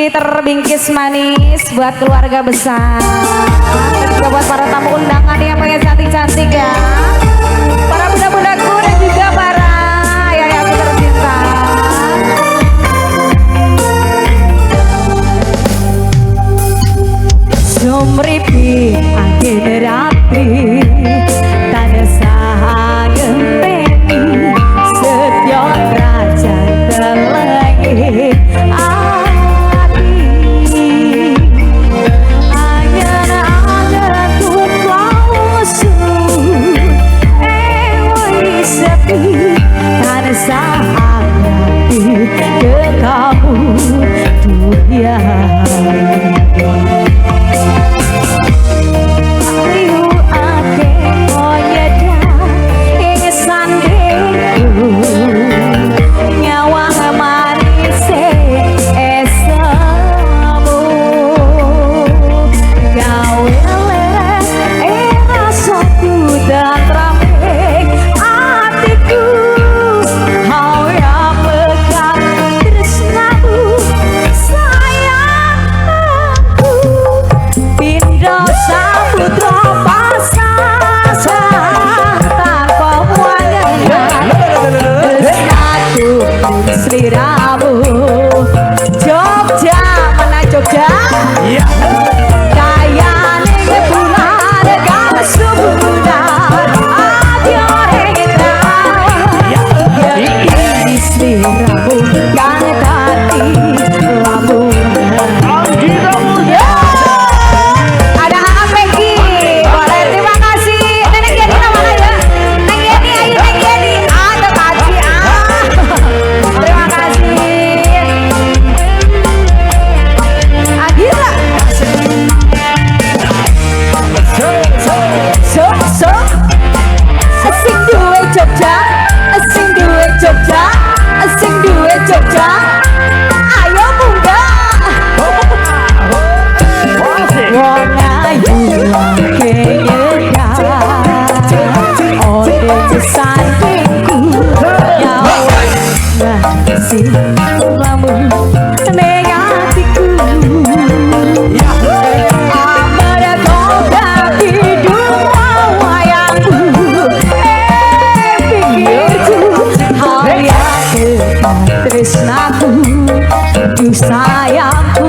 Terbingkis manis buat keluarga besar dan juga buat para tamu undangan yang pengen cantik-cantik ya, para bunda-bundaku dan juga para ayah-ayahku tercinta. Sumripi angin ratri tansah ngenteni setya raja telengi ati angen-angen tuplausu ewai sepi tansah ati kekamu dunia. Sliramu Jogja, mana Jogja? Iya. Kayane bulan kang subunan adyo ing sliramu kang dadi lamunan. Ada Aa Peggy, boleh terima kasih. Nenek Yeni namanya ya? Neng Yeni, ayo Neng Yeni. Ah, tetapi ah. Terima kasih. Agila. So so. Sing duwe Jogja, sing duwe Jogja, sing duwe Jogja. Ayo munggah. Wong ayu kaya ode sandingku nyawa masih lamun ning atiku. Amarga dadi wayangku pikirku hayake tresnaku duh sayangku.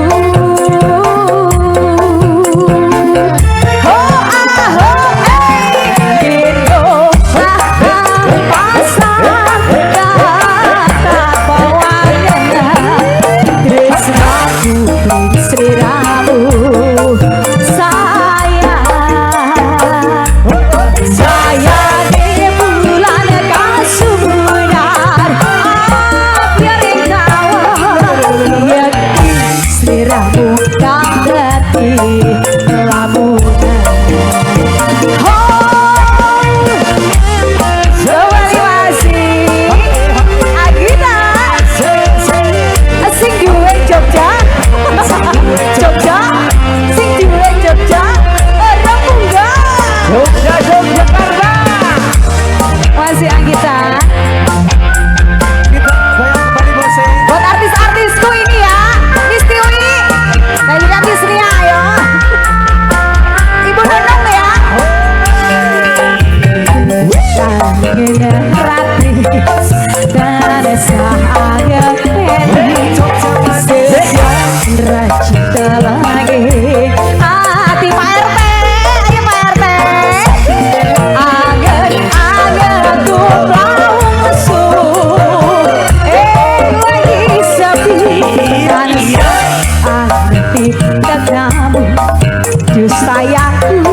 Sayangku.